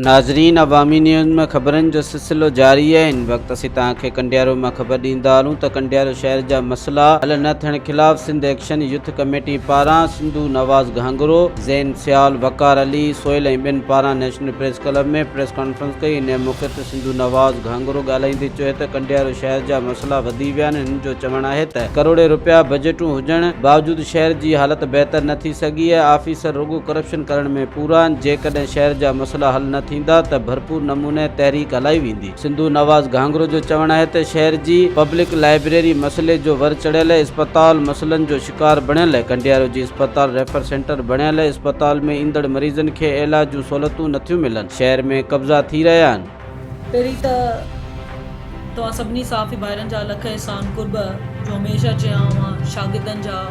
ناظرين عوامي نيوز ۾ خبرن جو سلسلو جاري آهي هن وقت اسين توهان کي ڪنڊيارو مان خبر ڏيندا هلون ته ڪنڊيارو شهر جا مسئلا حل نه ٿيڻ خلاف سنڌ ايڪشن يوٿ ڪميٽي پاران سنڌو نواز گهانگهرو، زين سيال، وقار علي، سهيل ۽ ٻين پاران national press club ۾ press conference ڪئي انهي موقعي تي سنڌو نواز گهانگهرو ڳالهائيندي چيو ته ڪنڊيارو شهر جا مسئلا وڌي ويا آهن هن جو چوڻ آهي ته ڪروڙين رپيا بجيٽون هجڻ باوجود شهر جي حالت بهتر نه ٿي سگهي آهي آفيسر رڳو ڪرپشن ڪرڻ ۾ پورا آهن، جيڪڏهن شهر جا مسئلا حل نه ٿيندا ته ڀرپور نموني تحريڪ هلائي ويندي. سنڌو نواز گهانگهرو جو چوڻ آهي ته شهر جي پبلڪ لائبريري مسئلي جو ور چڙهيل، اسپتال مسئلن جو شڪار بڻيل، ڪنڊيارو جي اسپتال ريفر سينٽر بڻيل، اسپتال ۾ ايندڙ مريضن کي علاج جون سهولتون نٿيون ملن، شهر ۾ قبضا ٿي رهيا آهن. پهرين ته توهان سڀني صحافي ڀائرن جا لک احسان قرب جو هميشه جيان اوهان شاگردن جا،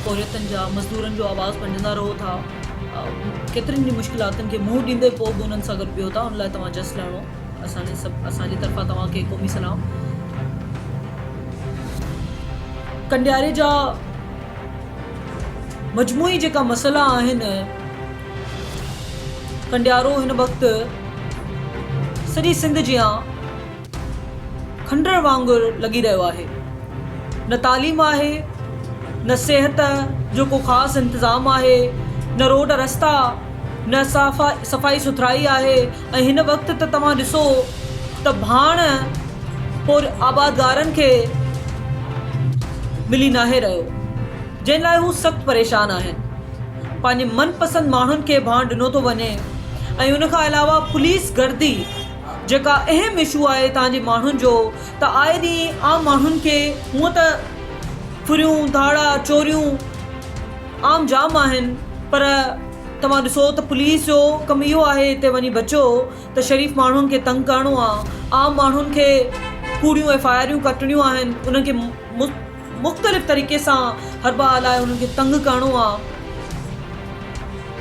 پورهيتن جا، مزدورن جو آواز بڻجندا رهو ٿا. ڪيترين ئي مشڪلاتن کي منهن ڏيندي پوء به انهن سان گڏ بيهو ٿا ان لاء توهان جس لهڻو اسان جي سڀ اسان جي طرفان توهان کي قومي سلام. ڪنڊياري جا مجموعي جيڪا مسئلا آهن ڪنڊيارو هن وقت سڄي سنڌ جيان کنڊر وانگر لڳي رهيو آهي. نه تعليم آهي، نه صحت جو ڪو خاص انتظام آهي، نه روڊ رستا، نه صفائي سٿرائي آهي ۽ هن وقت ته توهان ڏسو ته ڀاڻ پور آبادگارن کي ملي ناهي رهيو، جنهن لاء هو سخت پريشان آهن. پنهنجي من پسند ماڻهن کي ڀاڻ ڏنو ٿو وڃي ۽ ان کان علاوه پوليس گردي جيڪا اهم اشو آهي هتان جي ماڻهن جو ته آئي ڏينهن عام ماڻهن کي هونء ته ڦريون، ڌاڙا، چوريون عام جام آهن پر توهان ڏسو ته پوليس جو ڪم اهو آهي هتي وڃي بچو ته شريف ماڻهن کي تنگ ڪرڻو آ عام ماڻهن کي ڪوڙيون ايف I آريون ڪٽڻيون آهن انهن کي مختلف طريقي سان حربا هلائي انهن کي تنگ ڪرڻو آ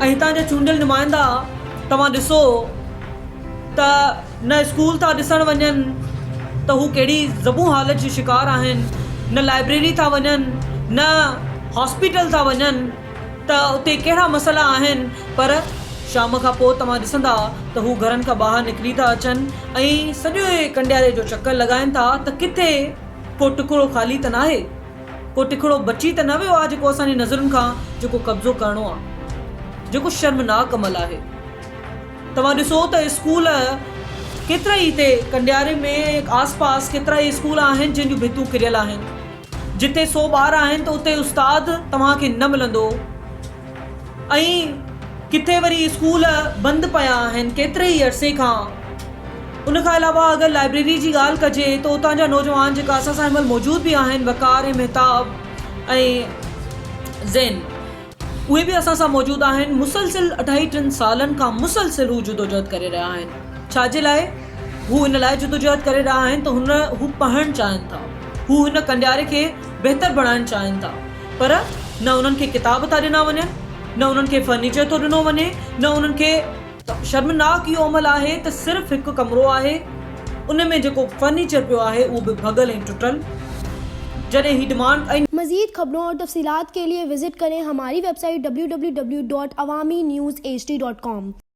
۽ هتان جا چونڊيل نمائندا توهان ڏسو ته نه اسڪول ٿا ڏسڻ وڃن ته هو ڪهڙي زبون حالت جو شڪار آهن نه لائبريري ٿا وڃن نه هاسپيٽل ٿا وڃن ته اتي ڪهڙا مسئلا آهن پر شام کان پوء توهان ڏسندا ته هو گهرن کان ٻاهر نڪري ٿا اچن ۽ سڄي ڪنڊياري جو چڪر لڳائن ٿا ته ڪٿي ڪو ٽڪرو خالي ته ناهي، ڪو ٽڪڙو بچي ته نه ويو آهي جيڪو اسان جي نظرن کان جيڪو قبضو ڪرڻو آهي، جيڪو شرمناڪ عمل آهي. توهان ڏسو ته اسڪول ڪيترائي هتي ڪنڊياري ۾ آس پاس ڪيترائي اسڪول آهن جن جون ڀتون ڪريل آهن، جتي سو ٻار آهن ته اتي استاد توهان کي نه ملندو ۽ ڪٿي وري اسڪول بند پيا آهن ڪيتري ئي عرصي کان. ان کان علاوه اگر لائبريري جي ڳالهه ڪجي ته اتان جا نوجوان جيڪا اسان سان هن مهل موجود به آهن وقار ۽ مهتاب ۽ زين اهي به اسان سان موجود آهن مسلسل اڍائي ٽن سالن کان مسلسل هو جدوجهد ڪري رهيا آهن ڇا جي لاء هو ان لاء جدوجهد ڪري رهيا آهن ته هن هو پڙهڻ چاهين ٿا هو هن ڪنڊياري کي بهتر بڻائڻ چاهين ٿا پر نه انهن کي ڪتاب ٿا ڏنا وڃن نه انهن کي فرنيچر ٿو ڏنو وڃي نه انهن کي شرمناڪ اهو عمل آهي ته صرف هڪ ڪمرو آهي ان ۾ جيڪو فرنيچر پيو آهي اهو به ڀڳل ۽ ٽٽل جڏهن هي ڊمانڊ ۽. مزيد خبرون اور تفصيلات ڪي ليي وزٽ ڪرين هماري website W W W dot Awami news H D dot com.